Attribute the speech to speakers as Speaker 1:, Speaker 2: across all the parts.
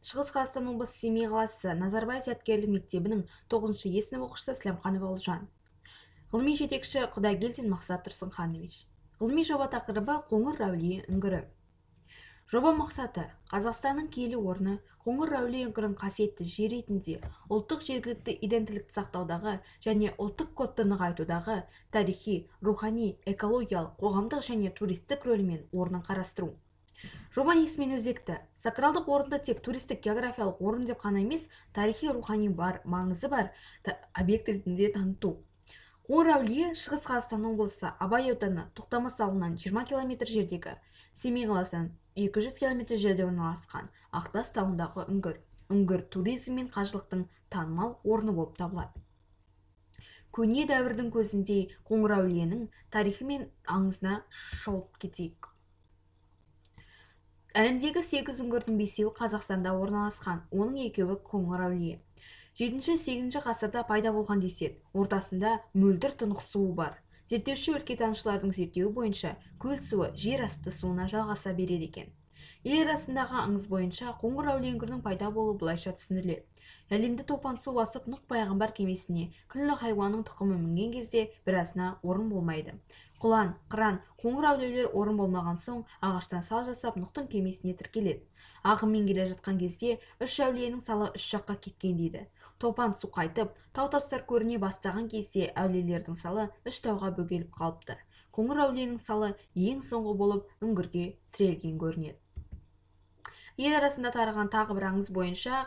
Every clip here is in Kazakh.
Speaker 1: Шығыс Қазақстан облысы, Семей қаласы, Назарбаев зияткерлік мектебінің 9 Е сынып оқушысы Сіләмқанова Ұлжан. Ғылыми жетекші Құдайгелдин Мақсат Тұрсынханович. Ғылыми жоба тақырыбы: Қоңыр әулие үңгірі. Жоба мақсаты: Қазақстанның киелі орны Қоңыр әулие үңгірін қасиетті жер ретінде ұлттық жергілікті иденттілікті сақтаудағы және ұлттық кодты нығайтудағы тарихи, рухани, экологиялық, қоғамдық және туристік рөлі мен орнын қарастыру. Жоба несімен өзекті? Сакралдық орынды тек туристік географиялық орын деп қана емес, тарихи, рухани бар маңызы бар объект ретінде таныту. Қоңыр әулие Шығыс Қазақстан облысы, Абай ауданы, Тоқтамыс ауылынан 20 километр жердегі, Семей қаласынан 200 километр жерде орналасқан Ақтас тауындағы үңгір. Үңгір туризм мен қажылықтың танымал орны болып табылады. Көне дәуірдің көзіндей Қоңыр әулиенің тарихы мен аңызына шолып кетейік. Әлемдегі сегіз үңгірдің бесеуі Қазақстанда орналасқан, оның екеуі Қоңыр әулие. 7-8 ғасырда пайда болған деседі. Ортасында мөлдір тұнық суы бар. Зерттеуші өлкетанушылардың зерттеуі бойынша, көл суы жер асты суына жалғаса береді екен. Ел арасындағы аңыз бойынша, Қоңыр әулие үңгірінің пайда болуы былайша түсіндіріледі: әлемді топан су басып, Нұқ пайғамбар кемесіне күллі хайуанның тұқымы мінген кезде біразына орын болмайды. Құлан, қыран, қоңыр әулиелер орын болмаған соң, ағаштан сал жасап, Нұқтың кемесіне тіркеледі. Ағынмен келе жатқан кезде үш әулиенің салы үш жаққа кеткен дейді. Топан су қайтып, тау тастар көріне бастаған кезде әулиелердің салы үш тауға бөгеліп қалыпты. Қоңыр әулиенің салы ең соңғы болып үңгірге тірелген көрінеді. Ел арасында тараған тағы бір аңыз бойынша,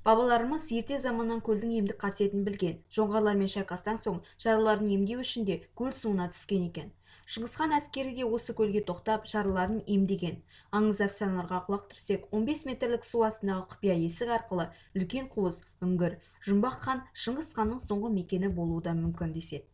Speaker 1: бабаларымыз ерте заманнан көлдің емдік қасиетін білген. Жоңғарлармен шайқастан соң жараларын емдеу үшін де көл суына түскен екен. Шыңғысхан әскері де осы көлге тоқтап, жараларын емдеген. Аңыз әфсаналарға құлақ түрсек, 15 метрлік су астындағы құпия есік арқылы үлкен қуыс үңгір Жұмбақ хан Шыңғыс ханның соңғы мекені болуы да мүмкін деседі.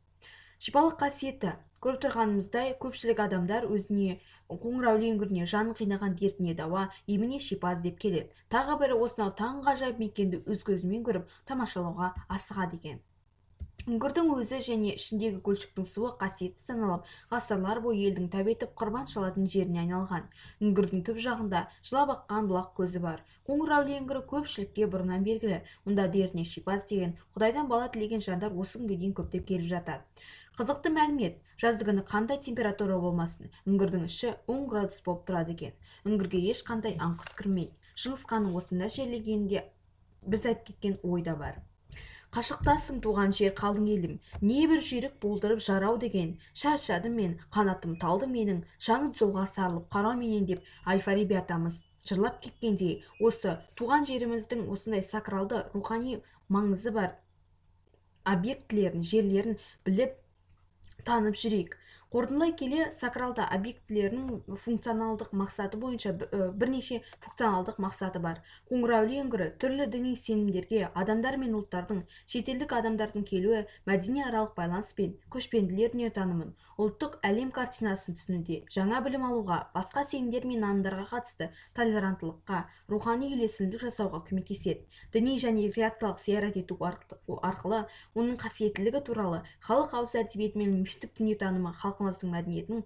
Speaker 1: Шипалық қасиеті: көріп тұрғанымыздай, көпшілік адамдар өзіне Қоңыр әулие үңгіріне жанын қинаған дертіне дауа, еміне шипа іздеп келеді. Тағы бірі осынау таңғажайып мекенді өз көзімен көріп, тамашалауға асығады екен. Үңгірдің өзі және ішіндегі көлшіктің суы қасиетті саналып, ғасырлар бойы елдің тәубе етіп, құрбан шалатын жеріне айналған. Үңгірдің түп жағында жылап аққан бұлақ көзі бар. Қоңыр әулие үңгірі көпшілікке бұрыннан белгілі. Мұнда дертіне шипа іздеген, құдайдан бала тілеген жандар осы күнге дейін көптеп келіп жатады. Қызықты мәлімет: жазды күні қандай температура болмасын, үңгірдің іші 10 градус болып тұрады екен. Үңгірге ешқандай аң құс кірмейді. Шыңғыс ханның осында жерлегенінде біз айтып кеткен ой да бар. Қашықтасың, туған жер, қалдың елім, не бір жүйрік болдырып жарау деген. Шаршадым мен, қанатым талды менің, жаңыл жолға сарылып қарауменен деп әл Фараби атамыз жырлап кеткендей, осы туған жеріміздің осындай сакралды, рухани маңызы бар объектілерін, жерлерін біліп, танып жүрейік. Қорытындылай келе, сакралды объектілерінің функционалдық мақсаты бойынша бірнеше функционалдық мақсаты бар. Қоңыр әулие үңгірі түрлі діни сенімдерге адамдар мен ұлттардың, шетелдік адамдардың келуі мәдениаралық байланыс пен көшпенділер дүниетанымын, ұлттық әлем картинасын түсінуде, жаңа білім алуға, басқа сенімдер мен нанымдарға қатысты толеранттылыққа, рухани үйлесімдік жасауға көмектеседі. Діни және рекреациялық зиярат ету арқылы оның қасиеттілігі туралы халық ауыз әдебиеті мен мифтік дүниетанымы халқымыздың мәдениетінің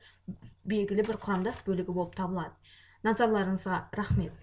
Speaker 1: белгілі бір құрамдас бөлігі болып табылады. Назарларыңызға рахмет.